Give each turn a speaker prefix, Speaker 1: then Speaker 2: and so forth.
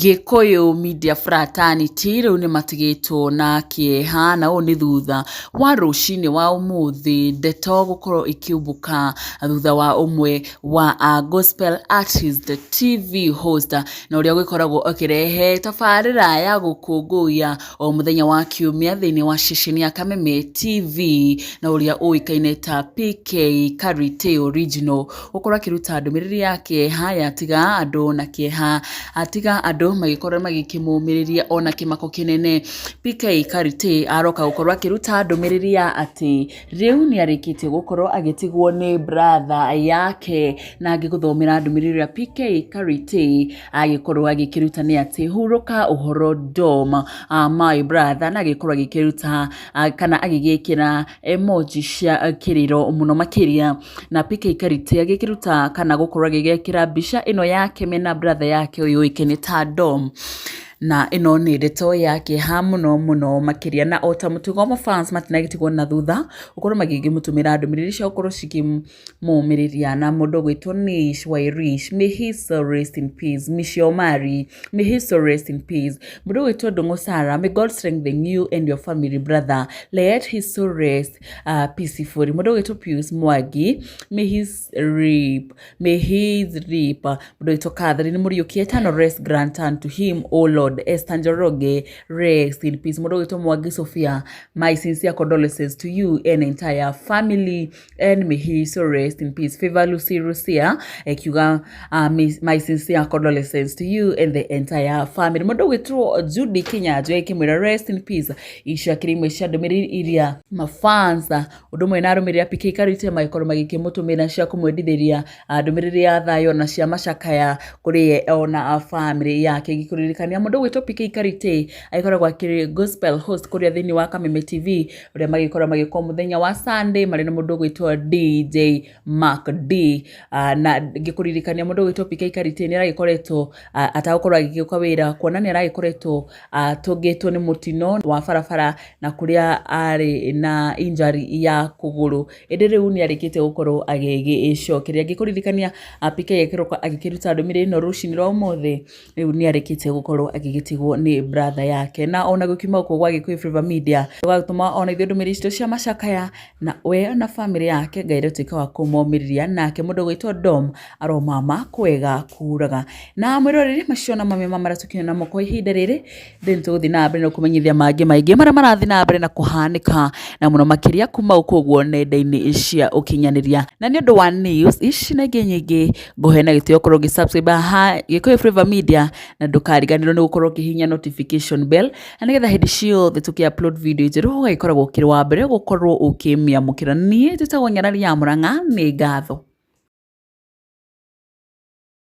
Speaker 1: Gĩkũyũ Media Fraternity rĩu nĩ matigĩtwo na kĩeha na ũũ nĩ thutha wa rũcinĩ wa ũmũthĩ ndeto gũkorwo ikĩumbũka thutha wa ũmwe wa a gospel artist, TV host na ũrĩa ũgĩkoragwo akĩrehe tabarĩra ya gũkũngũiya o mũthenya wa kiumia thĩinĩ wa ceceni ya Kameme TV na ũrĩa ũĩkaine ta PK Karite Original gũkorwo akĩruta ndũmĩrĩri ya kĩeha yatiga andũ na kĩeha, atiga andũ magĩkorwo magĩkĩmũmĩrĩria ona kĩmako kĩnene. PK Kariti aroka gũkorwo akĩruta ndũmĩrĩri ya atĩ rĩu nĩ arĩkĩtie gũkorwo agĩtigwo nĩ brother yake, na ngĩgũthomera ndũmĩrĩri ĩrĩa PK Kariti agĩkorwo agĩkĩruta nĩ atĩ hurũka ũhoro dom my brother, na agĩkorwo agĩkĩruta kana agĩgĩkĩra emoji cia kĩrĩro mũno makĩria. Na PK Kariti agĩkĩruta kana gũkorwo agĩgĩkĩra mbica ĩno yake mena brother yake ũyũ ũĩkaine ta Dom. Na ĩno nĩ ndeto ya kĩeha mũno mũno makĩria, na ota mũtugo ma fans matinagĩtigwo na thutha gũkorwo magĩkĩmũtũmĩra ndũmĩrĩri cia gũkorwo cikĩmũmĩrĩria. Na mũndũ ũgwĩtwo Nish Wairish, may his soul rest in peace. Mishi Omari, may his soul rest in peace. Mũndũ ũgwĩtwo Ndũng'ũ Sarah, may God strengthen you and your family brother, let his soul rest peacefully. Mũndũ ũgwĩtwo Pius Mwangi, may his reap, may his reap. Mũndũ ũgwĩtwo Catherine Mũriũki, eternal rest grant unto him, O Lord. Esther Njoroge, rest in peace. Mũndũ ũgwĩtwo Mwangi Sophia, my sincere condolences to you and entire family and may he so rest in peace. Favor Lucy Rusia ekiuga my sincere condolences to you and the entire family. Mũndũ ũgwĩtwo Judy Kinyanjui akĩmwĩra rest in peace. Icio akĩrĩ imwe cia ndũmĩrĩri iria mafans ũndũ ũmwe na arũmĩrĩri a PK Karite magĩkorwo magĩkĩmũtũmĩra cia kũmwendithĩria ndũmĩrĩri ya thayũ na cia macakaya kũrĩ ye ona family yake. Ngĩkũririkania mũndũ ũgwĩtwo PK Karite agĩkoragwo akĩrĩ gospel host kũrĩa thĩinĩ wa Kameme TV, ũrĩa magĩkorwo magĩka mũthenya wa Sunday marĩ na mũndũ ũgwĩtwo DJ Mark D. Na ngĩkũririkania mũndũ ũgwĩtwo PK Karite nĩ aragĩkoretwo atagũkorwo agĩgĩũka wĩra, kuona nĩ aragĩkoretwo atũngĩtwo nĩ mũtino wa barabara na kũrĩa arĩ na injury ya kũgũrũ, ĩndĩ rĩu nĩ arĩkĩtie gũkorwo agĩgĩcokeria. Ngĩkũririkania PK agĩkĩroka agĩkĩruta ndũmĩrĩri ĩno rũcinĩ rwa ũmũthĩ, rĩu nĩ arĩkĩtie gũkorwo agĩgĩtigwo nĩ brother yake. Na ona gũkiuma gũkũ gwa Gĩkũyũ Flavour Media, tũgatũma ona ithuĩ ndũmĩrĩri citũ cia macakaya na we na family yake, Ngai arĩtuĩka wa kũmomĩrĩria. Nake mũndũ ũgwĩtwo Dom aromama kwega kuraga. Na mwĩroreri, macio na mamwe ma marĩa tũkinya namo kwa ihinda rĩrĩ, then tũgũthiĩ na mbere na kũmenyithia mangĩ maingĩ marĩa marathiĩ na mbere na kũhanĩka na mũno makĩria kuma gũkũ ũguo nenda-inĩ cia ũkinyanĩria. Na nĩ ũndũ wa news ici na ingĩ nyingĩ, ngũhe na gĩtĩo ũkorwo ũgĩ subscribe haha Gĩkũyũ Flavour Media, na ndũkariganĩrwo nĩ gũkorwo ũkĩhihinya notification bell, na nĩgetha hĩndĩ ciothe tũkĩ upload video njerũ ũgagĩkoragwo ũkĩrĩ wa mbere gũkorwo ũkĩmĩamũkĩra. Niĩ njĩtagwo Nyarari ya Mũrang'a, nĩ ngatho.